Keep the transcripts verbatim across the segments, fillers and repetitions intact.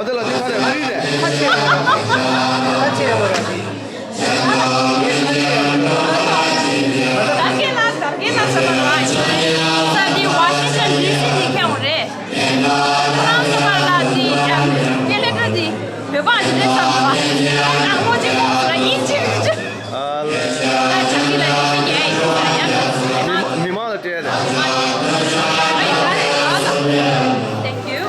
དེ་ལ་དེ་ཁ་རེ་ཨ་རི་རེད། ཁ་ཆེ་ཁ་ཆེ་ཡོད་རེད། ད་སྐད་ལ་ད་སྐད་ལ་ཟེར་བ་ལ་ས་འདི་ཝ་ཤིང་ཊོན་ཌི་སི་ནས་ཁྱོན་རེད། ཁྱོད་རང་ཚོ་བར་ལ་འདི་ཡང་སྐད་ལེ་ཀ་འདི་བོད་པ་འདི་རེད་བསམ་པ། ཨ་མོ་ཅིག་མོ་ཟེར་ཡིན་ཅིག་ཅིག་ཨ་ལ། ཨ་ཆ་གི་ལ་ཡིན་ཅིག་ཡ་ཡིན་ཅིག་ཡ་ཡ། མི་མང་ལ་སྤྲད་རེད། Thank you.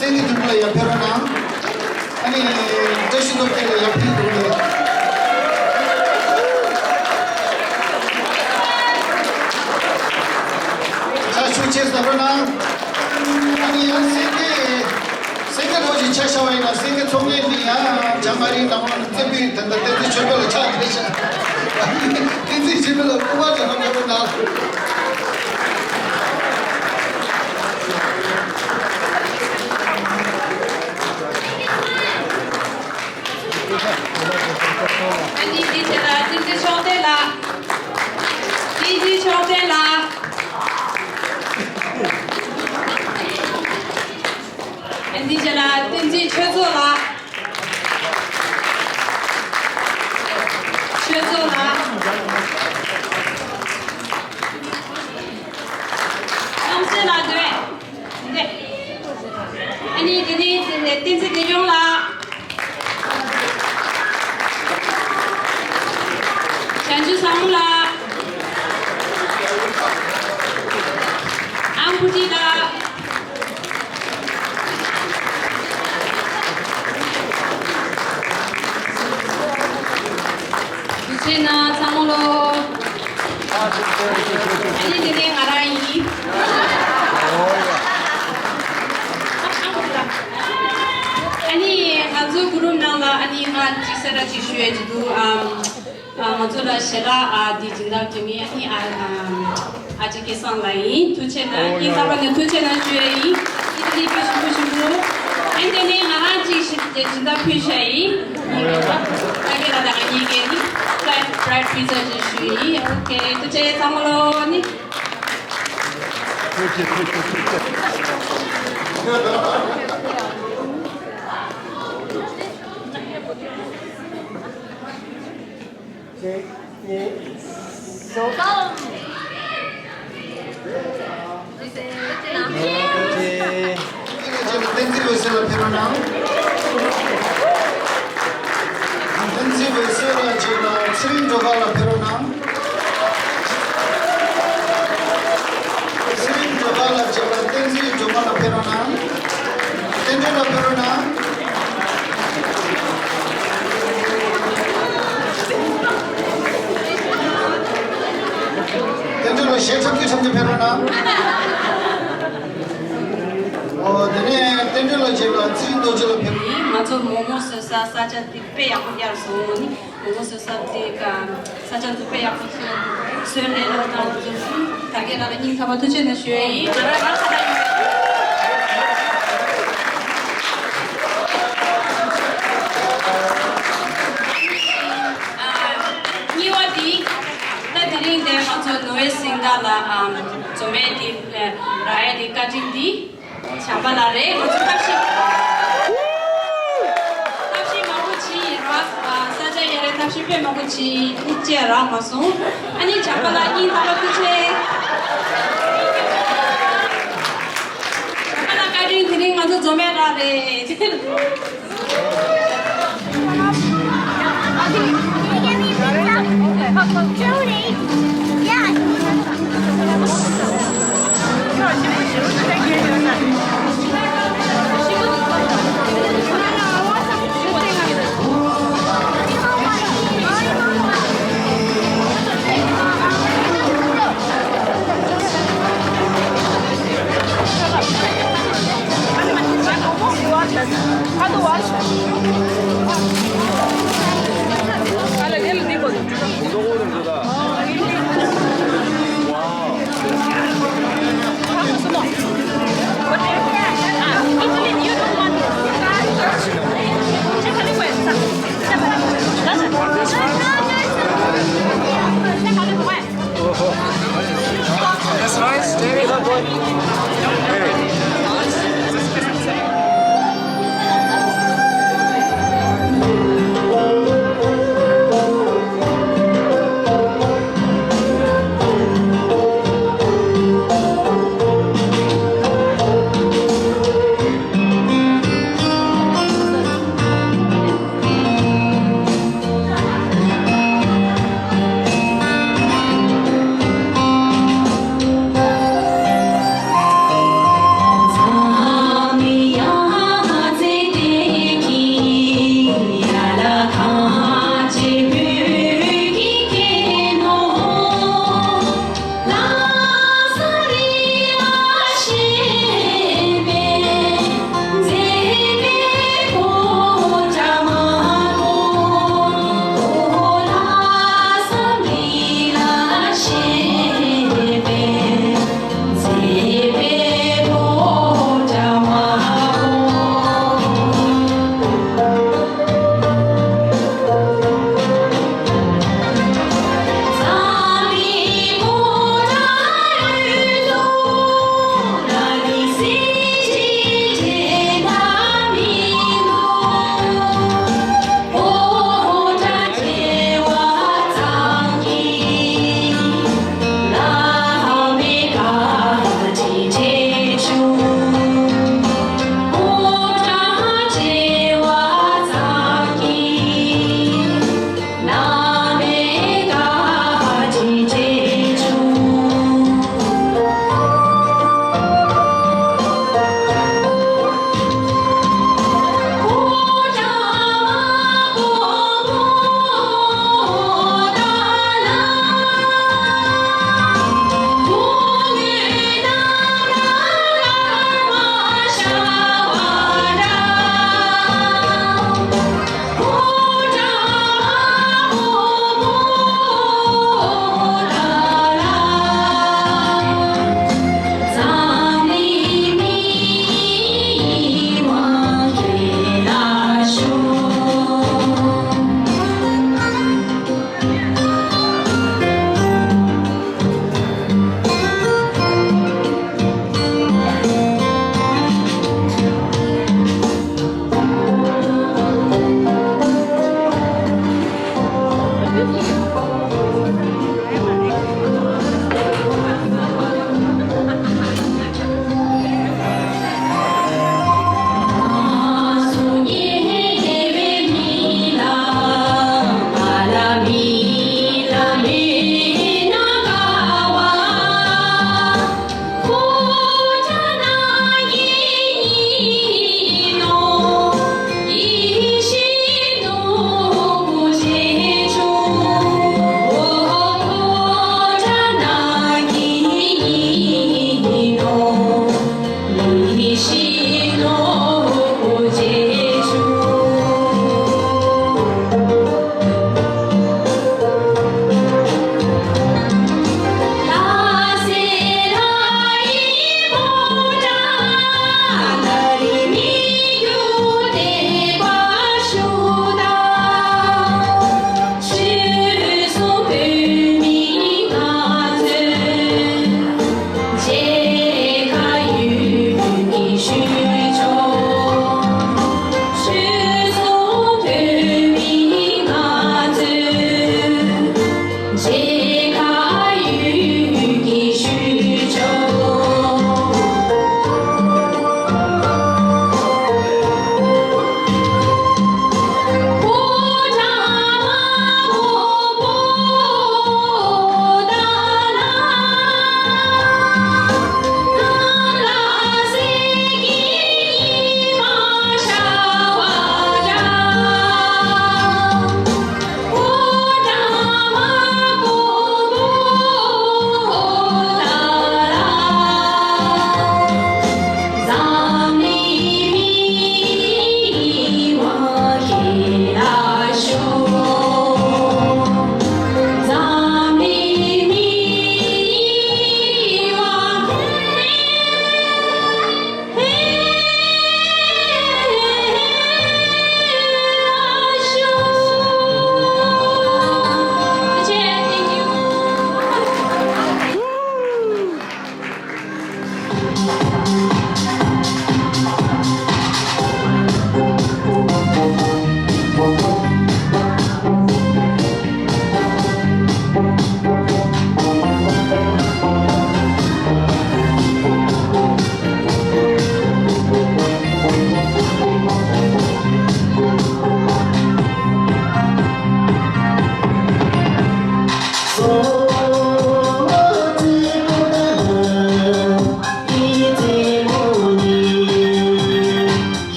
སེང་གེ་དུམ་བུ་ལ་ཡར་ཕེབས་རོགས་གནང་། ཨ་ནི་བཀྲ་ཤིས་སྟོབས་རྒྱལ་ལ་ཡར་ཕེབས་རོགས་གནང་། ཕྱག་ཤུགས་ཆེ་ཟེར་རོགས་གནང་། ཨ་ནི་ཡང་སེང་གེ་སེང་གེ་རྡོ་རྗེ་ཆ་བཞག་པ་ཡིན་ན་སེང་གེ་ཚོང་ལས་འདི་ཡང་བྱ་མ་རིག་ནང་ལ་བཙན་པོའི་ད་ལྟ་བསྟན་འཛིན་ཆོས་འཕེལ་ལ་ཆགས་བསྡད་ཤག་བསྟན་འཛིན་ཆོས་འཕེལ་ལ་སྐུ་པར་བྱ་མ་ཡོད་པ་ནང་། ཨ་ནི་འདི་བྱས་ལ་བསྟན་འཛིན་ཕྱོགས་སྟོན་ལགས། བསྟན་འཛིན་ཕྱོགས་སྟོན་ལགས། ཨ་ནི་འདི་བྱས་ལ་བསྟན་འཛིན་ཆོས་ཚོགས་ལགས། ཆོས་ཚོགས་ལགས། རྣམ་སྲས་ལགས་འདུག་གས། ཨ་ནི་དེ་ནས་བསྟན་འཛིན་བདེ་སྐྱོང་ལགས། བྱང་ཆུབ་བཟང་མོ་ལགས། ཨང་བུ་ཏི་ལགས། ཐུགས་རྗེ་གནང་ཚང་མ་ལོ། ཨ་ནི་དེ་ནས་ང་རང་ཡིན། ཨ་ནི་ང་ཚོའི་གུ་རུབ་ནང་ལ་ཨ་ནི་ང་གཅིག་གསལ་བསྒྲགས་གཅིག་ཞུ་ཡས་ཀྱི་འདུག་ཨམ། ང་ཚོ་ལ་ཞལ་ལག་ཨ་འདི་སྦྱིན་བདག་བྱེད་མཁན་ཨ་ནི་ཨ་ཨ་ཅེ་སྐལ་བཟང་ལགས་ཡིན། ཐུགས་རྗེ་གནང་། སྙིང་ཐག་པ་ནས་ཐུགས་རྗེ་གནང་ཞུ་ཡས་ཡིན། ཨི་ཏི་ལི་པེ་ཞུ་པོ་ཞུ་པོ། ཨ་ནི་དེ་ནས་ང་རང་གཅིག་ཞིག་སྦྱིན་བདག་ཕུལ་ཤ་ཡིན། ཨ་ཀེ་ལ་དང་ང་གཉིས་ཀས་ནི་Flat Bread Pizza ཅིག་ཞུ་ཡིན། ཨོ་ཁེ། ཐུགས་རྗེ་ཆེ་ཚང་མ་ལོ་ནི། གཅིག་གཉིས། གསུམ། བསྟན་འཛིན་འོད་ཟེར་ལ་ཕེབས་རོགས་གནང་། བསྟན་འཛིན་འོད་ཟེར་ལ་རྗེས་ལ་ཚེ་རིང་སྒྲོལ་དཀར་ལ་ཕེབས་རོགས་གནང་། ཚེ་རིང་སྒྲོལ་དཀར་ལ་རྗེས་ལ་བསྟན་འཛིན་སྒྲོལ་མ་ལ་ཕེབས་རོགས་གནང་། བསྟན་སྒྲོལ་ལ་ཕེབས་རོགས་གནང་། བསྟན་སྒྲོལ་ལ་ཞལ་ཁྲབ་ཀྱི་ཁྲབ་ཀྱི་ཕེབས་རོགས་གནང་། ཨོ་དེ་ནས་བསྟན་སྒྲོལ་ལ་རྗེས་ལ་ཚེ་རིང་རྡོ་རྗེ་ལ་ཕེབས། ང་ཚོ་མོག་མོག་བཟོ་ས་ས་ཆ་འདི་དཔེ་ཡག་པོ་ཡར་སོང་ནི། ངོ་སོ་སོ་དེ་ཀ་ས་ཆ་འཛུགས་པའི་ཡག་པོ་ཚོས་སོན་ལས་ལ་དང་འཛུགས་ད་གའི་ལ་ལ་སྙིང་ཐག་པ་ཐུགས་རྗེ་ཆེ་ཞུ་ཡ་ཡིན། ང་རང་རང་ཁ་ཐག་ཡིན། གཉིས་པ་དེ་ད་དེ་རིང་འདིར་ང་ཚོ་ནོ་ཝེ་སིང་ད་ལ་འཛོམས་པའི་དེ་རག་ཡ་དེ་བཀའ་དྲིན་དེ། བྱམས་པ་ལགས་རེད། ང་ཚོ་ཐབས་ཤེས་ཐབས་ཤེས་མང་པོ་བྱས་ཡིན་ར། ས་ཆ་ཡ་རེད། ཐབས་ཤེས་དཔེ་མང་པོ་བྱས་ཡིན། ཅེས་རག་མ་སོང་། ཨ་ནི་བྱམས་པ་ལགས་སྙིང་ཐག་པ་ཐུགས་རྗེ་ཆེ། བྱམས་པ་ལགས་བཀའ་དྲིན། དེ་རིང་ང་ཚོ་འཛོམས་པའི་རག་རེད།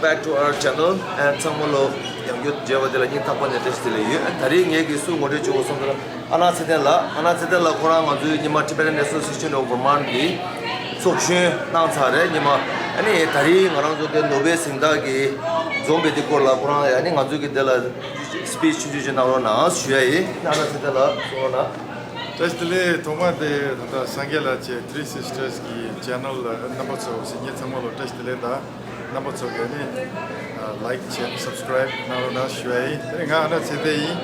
Back to our channel and ཚང་མ་ལོ་ཡང་བསྐྱར་མཇལ་བ་དེ་ལ་སྙིང་ཐག་པ་ནས་བཀྲ་ཤིས་བདེ་ལེགས་ཡོད། ད་རེས་ངེད་ཀྱིས་སུ་ངོ་སྤྲོད་བྱེད་དགོས་བསམ་ཚུལ་ལ་ཨ་ནག་ཚེ་བརྟན་ལགས། ཨ་ནག་ཚེ་བརྟན་ལགས་ཁོ་རང་ང་ཚོའི་ཉི་མ་Tibetan Association of Vermont གི་ཚོགས་གཞོན་གནང་ཚར་རེད་ཉི་མ། ཨ་ནི་ད་རེས་ང་རང་ཚོ་དེ་ནོ་བེལ་གཟེངས་རྟགས་ཀྱི་འཛོམས་པའི་དེ་སྐོར་ལ་ཁོ་རང་ཨ་ནི་ང་ཚོ་གི་དེ་ལ་speech ཆུང་ཆུང་ཅིག་གནང་རོགས་གནང་ཞུ་ཡ་ཡིན། ཨ་ནག་ཚེ་བརྟན་ལགས་གསུང་རོགས་གནང་། བཀྲ་ཤིས་བདེ་ལེགས། ཐོག་མ་དེ་ད་ལྟ་སངས་རྒྱས་ལགས་བཅས་Three Sisters གི་channel རྣམ་པ་ཚོ་གཟིགས་མཁན་ཚང་མ་ལ་བཀྲ་ཤིས་བདེ་ལེགས་དང་། རྣམ་པ་ཚོ་གིས་ནི་like བྱས་subscribe གནང་རོགས་གནང་ཞུ་བ་ཡིན། དེ་ནས་ང་ཨ་ནག་ཚེ་བརྟན་ཡིན།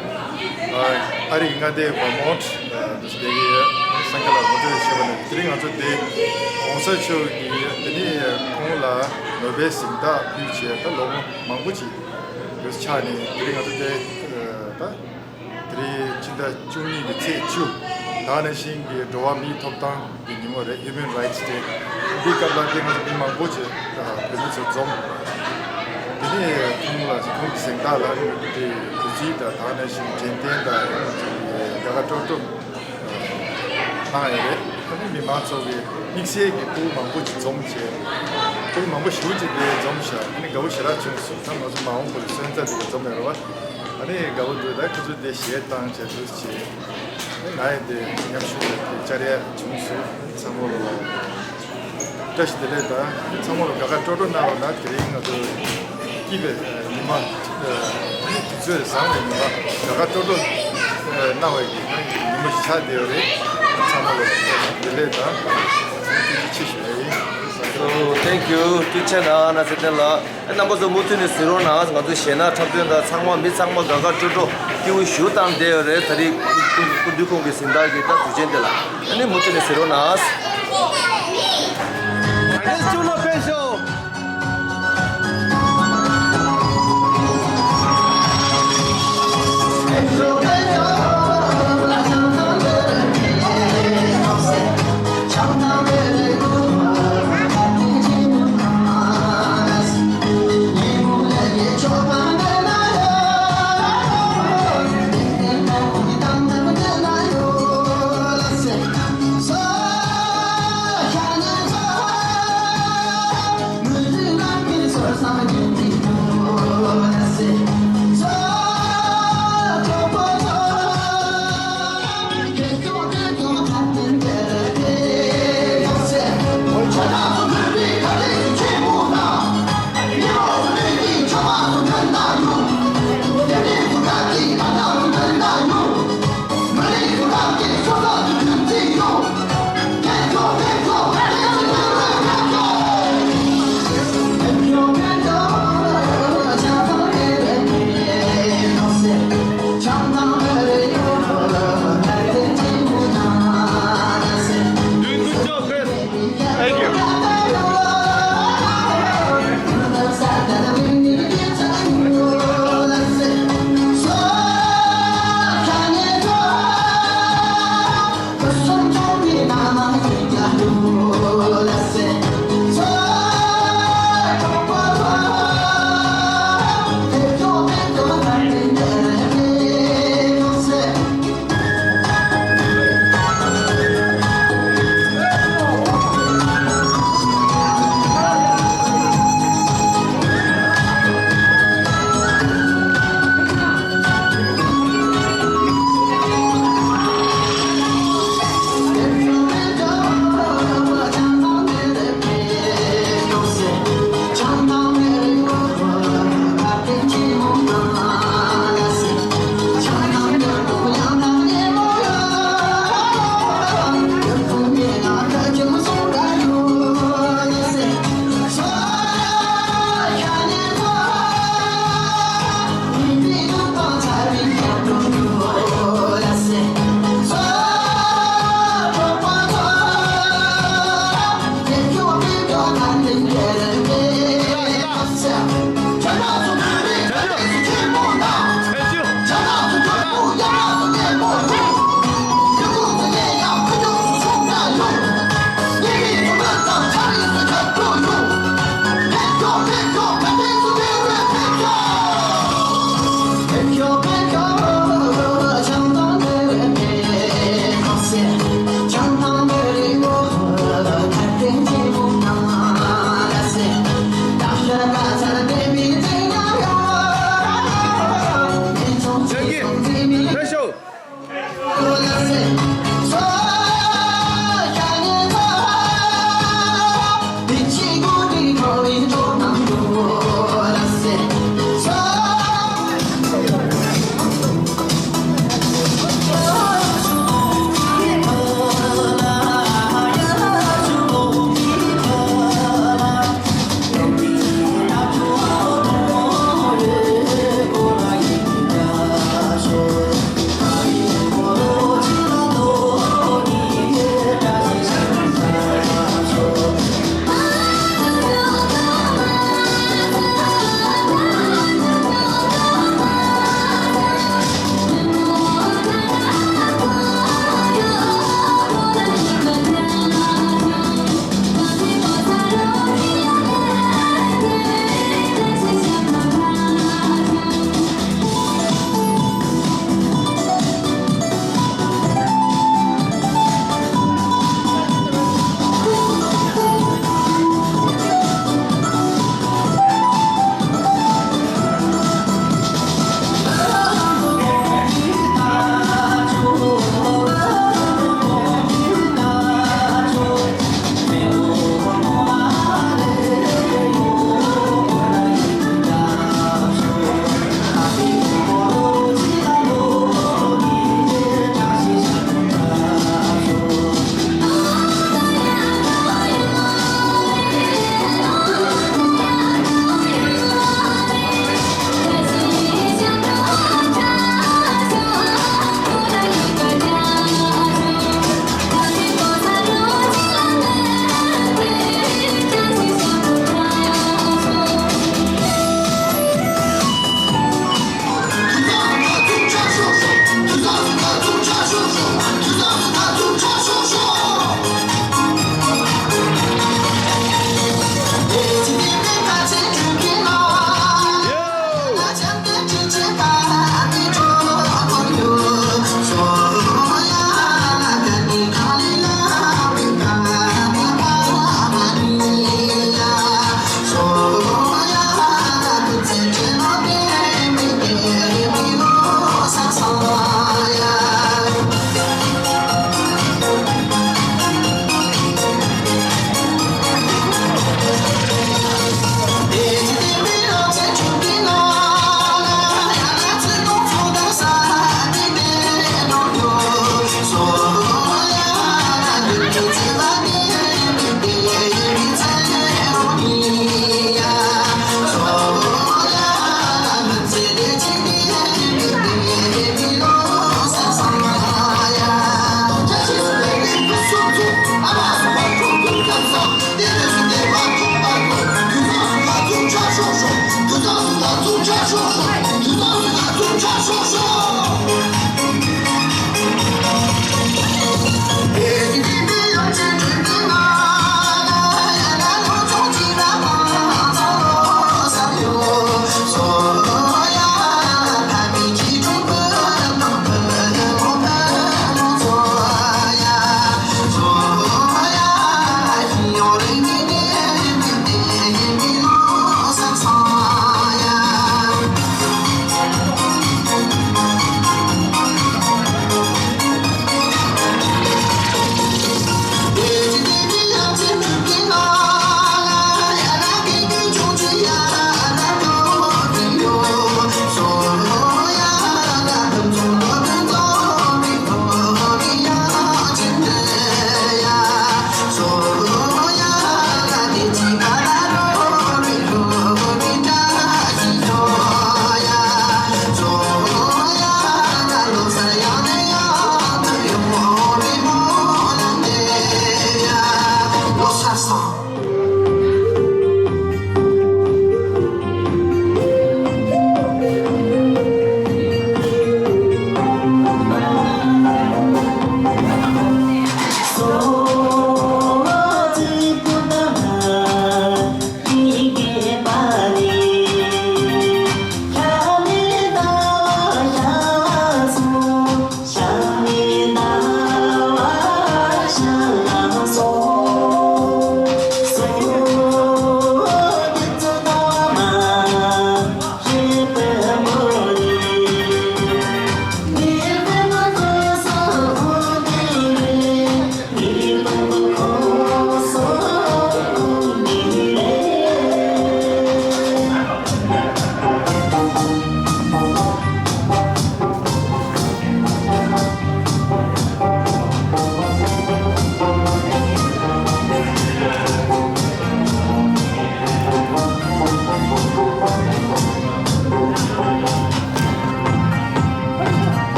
ཨ་རིག་མངའ་སྡེ་Vermont དུ་བསྡད་ཀྱི་ཡོད། སངས་རྒྱས་ལགས་ངོ་སྤྲོད་བྱས་པ་ནི་དེ་རིང་ང་ཚོ་འདི་གོང་ས་མཆོག་གིས་དེ་ནས་ཁོང་ལ་ནོ་བེལ་གཟེངས་རྟགས་ཕུལ་བྱས་ད་ལོ་ངོ་མང་པོ་ཅིག་དུ་ཆགས་ནས་དེ་རིང་ང་ཚོ་འདི་ད། དེ་རིང་ཕྱི་ཟླ་བཅུ་གཉིས་ཀྱི་ཚེས་བཅུ། ད་ག་ནང་བཞིན་གྱི་འགྲོ་བ་མིའི་ཐོབ་ཐང་གི་ཉིན་མོ་རེད། Human Rights Day། འདིའི་སྐབས་ལ་དེ་ང་ཚོ་མི་མང་པོ་ཅིག་བོད་མི་ཚོ་འཛོམས། དེ་ནས་ཁོང་ལ་ཁོང་གི་གཟེངས་རྟགས་ལ་དེ་གུས་བརྩི་དང་ད་ག་ནང་བཞིན་དྲན་རྟེན་དང་དགའ་དགའ་སྤྲོ་སྤྲོ་གནང་ཡོད་རེད། ཨ་ནི་མི་མང་ཚོ་གི་དམིགས་བསལ་གྱི་སྤུ་གུ་མང་པོ་ཅིག་འཛོམས་བྱས། སྤུ་གུ་མང་པོ་ཞེ་པོ་ཅིག་དེ་འཛོམས་ཤག་ཨ་ནི་དགའ་པོ་ཞེ་དྲག་བྱུང་སོང་། ད་ང་ཚོ་མ་འོངས་པར་སོན་རྩ་དེ་ག་འཛོམས་ཡོད་རེད་བ། ཨ་ནི་དགའ་པོ་འདུག་ད་ཁོ་ཚོ་དེ་གཞས་བཏང་བྱས་འདུག་བྱས། ཨ་ནི་ང་ཡི་དེ་མཉམ་ཞུགས་ཀྱི་བཅར་ཡ་བྱུང་སོང་། ཚང་མ་ལ་བཀྲ་ཤིས་བདེ་ལེགས་དང་ཚང་མ་ལ་དགའ་དགའ་སྤྲོ་སྤྲོ་གནང་རོགས་གནང་། དེ་རིང་ང་ཚོ་སྐྱིད་པའི་ཉི་མ། ཨ་ནི་དུས་ཚོད་བཟང་བའི་ཉི་མ། དགའ་དགའ་སྤྲོ་སྤྲོ་གནང་བའི་ཉི་མ་ཞིག་ཆགས་བསྡད་ཡོད་རེད། ཚང་མ་ལ་བཀྲ་ཤིས་བདེ་ལེགས་དང་ཐུགས་རྗེ་ཆེ་ཞུ་བ་ཡིན། So, thank you. ཐུགས་རྗེ་ཆེ་གནང་ཨ་ནག་ཚེ་བརྟན་ལགས། རྣམ་པ་ཚོ་མུ་མཐུད་ནས་གཟིགས་རོགས་གནང་། ང་ཚོ་གཞས་སྣ་འཁྲབ་སྟོན་དང་ཚང་མ་མི་ཚང་མ་དགའ་དགའ་སྤྲོ་སྤྲོ་སྐྱིད་པོ་ཞེ་པོ་བཏང་བསྡད་ཡོད་རེད། ད་རེས་སྐུ་མདུན་ཁོང་གི་གཟེངས་རྟགས་ཀྱི་ད་དུས་ཆེན་དེ་ལ་ཨ་ནི་མུ་མཐུད་ནས་གཟིགས་རོགས་གནང་།